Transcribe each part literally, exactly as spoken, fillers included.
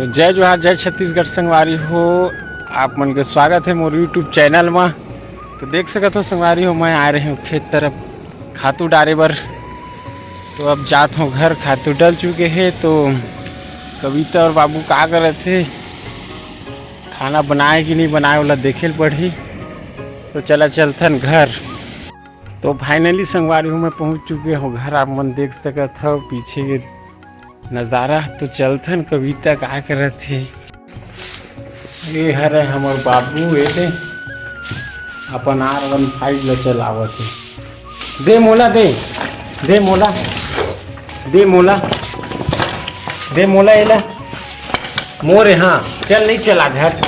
जय जोहार, जय छत्तीसगढ़ संगवारी हो, आप मन के स्वागत हे मोर YouTube चैनल म। तो देख सकत हो संगवारी हो, मैं आए रहे हूँ खेत तरफ खातू डारे बर। तो अब जात हूँ घर, खातू डल चुके हे। तो कविता और बाबू का करत हे, खाना बनाए कि नहीं बनाए, ओला देखे ल पड़ही। तो चला चलथन घर। तो finally संगवारी हो, मैं पहुँच चुके हूँ घर। आप मन देख सकत हो पीछे के नजारा। तो चलथन कविता का करत हे। ये हरे हमर बाबू, ये दे अपन आर वन फाइव ल चलावत हे। दे मोला, दे, दे मोला, दे मोला, दे मोला, एला मोरे। हाँ, चल, नहीं चला, हट,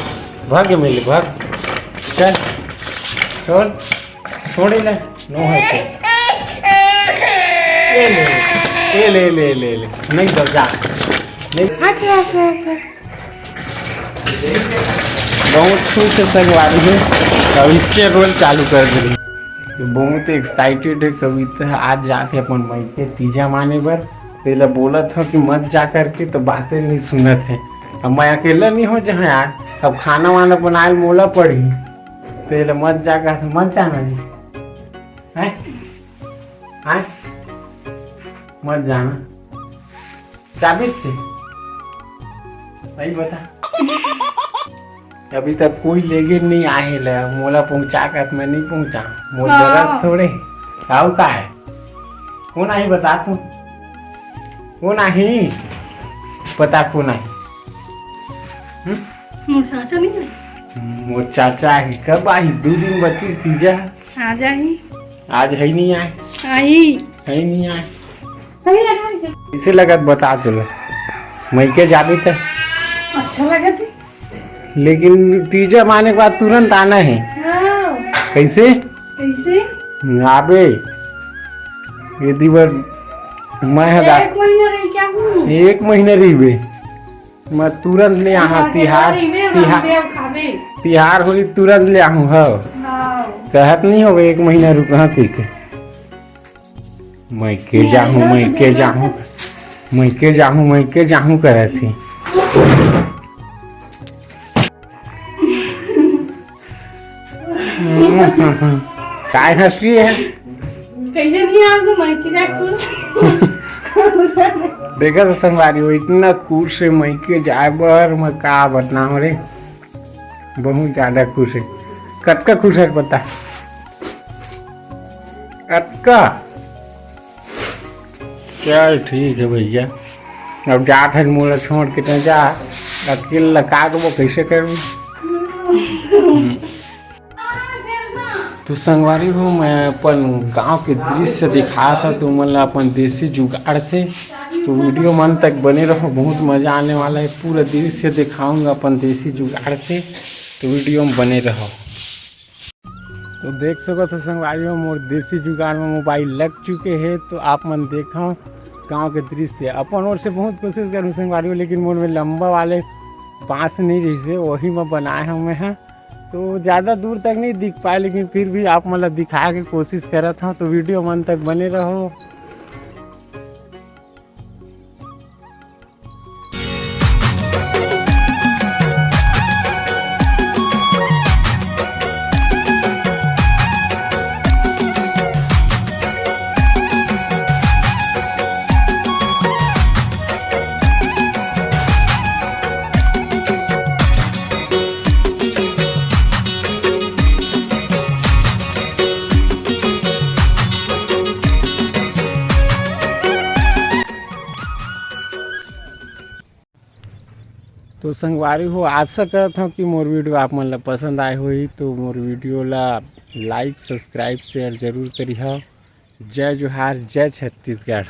भाग मिल, भाग, चल, छोड़। छोड़े ले, नो है तो। ए ले, ए ले, ले, ले, ले। नहीं तो जा। नहीं। अच्छा, अच्छा, अच्छा। बहुत खुश है संगवारी है। कविता रोल चालू कर दे। बहुत एक्साइटेड है कविता। आज जाके अपन मायके तीजा माने बर। तेला बोलत हव कि मत जा करके, तो बातें नहीं सुनत है। अब मैं अकेला नहीं हो जहाँ यार, अब खाना वाना बनाए ल मोला पड़ी। तेला मत जा कर, मत जाना जी। हैं? हैं? मत जाना। चाबी च-, सही बता। अभी तक कोई लेगे नहीं आए ले, मोला पहुंचा कर मैं नहीं पहुंचा। मोर हाँ। गरज थोड़े। आओ का है? कौन आई बता तू? कौन आई? पता कौन आई? हम्म? मोर चाचा नहीं है? मोर चाचा ही कब आई? दो दिन बच्चीस तीजा। आ जाही। आज है नहीं आए। आई। है नहीं आए। सही लगा है। कैसे लगत बता तुला? मइके जाबे त। अच्छा लगत है। लेकिन तीजा माने के बाद तुरंत आना है। हाँ। कैसे? कैसे? आबे। ये दिवर मैं हदा। एक महीना रही क्या हूँ? एक महीना रहिबे। मैं तुरंत ले आहा। हाँ, तिहार, देवारी में तिहार, रामदेव खाबे। तिहार होई तुरंत ले आहूँ। हाँ। हाँ। कहत नहीं होबे एक महीना रुक, हाँ, ठीक है। मइके जाहूँ, मइके जाहूँ, मइके जाहूँ, मइके जाहूँ करत ही। काय हंसी है? कैसे नहीं आल तू मइके जा खुश? देखा तो संगवारी हो, इतना खुश है मइके जाए बर, मैं का बताऊँ रे। बहुत ज्यादा खुश है। कतका खुश है पता? कतका? चल ठीक है भैया, अब जात है मोला छोड़ के तैं जा, अकेला का करबो, कैसे करबो? तो संगवारी हो, मैं अपन गांव के दृश्य दिखात हव तुमन ला अपन देसी जुगाड़ से। तो वीडियो मन तक बने रहो, बहुत मजा आने वाला है। पूरा दृश्य दिखाऊंगा अपन देसी जुगाड़ से, तो वीडियो में बने रहो। तो देख सकत हो संगवारी हो, मोर देसी जुगाड़ में मोबाइल लग चुके हे। तो आप मन देखो गांव के दृश्य। अपन ओर से बहुत कोशिश करूँ संगवारी हो, लेकिन मोर में लंबा वाले बांस नहीं रहिसे, वही में बनाए हव मैं ह। तो ज़्यादा दूर तक नहीं दिख पाए, लेकिन फिर भी आप मन ला दिखाए के कोशिश करत हव, तो वीडियो मन तक बने रहो। तो संगवारी हो, आशा करत हव कि मोर वीडियो आप मन ला पसंद आए होही। तो मोर वीडियो ला like, subscribe, share जरूर करिहा। जय जोहार, जय छत्तीसगढ़।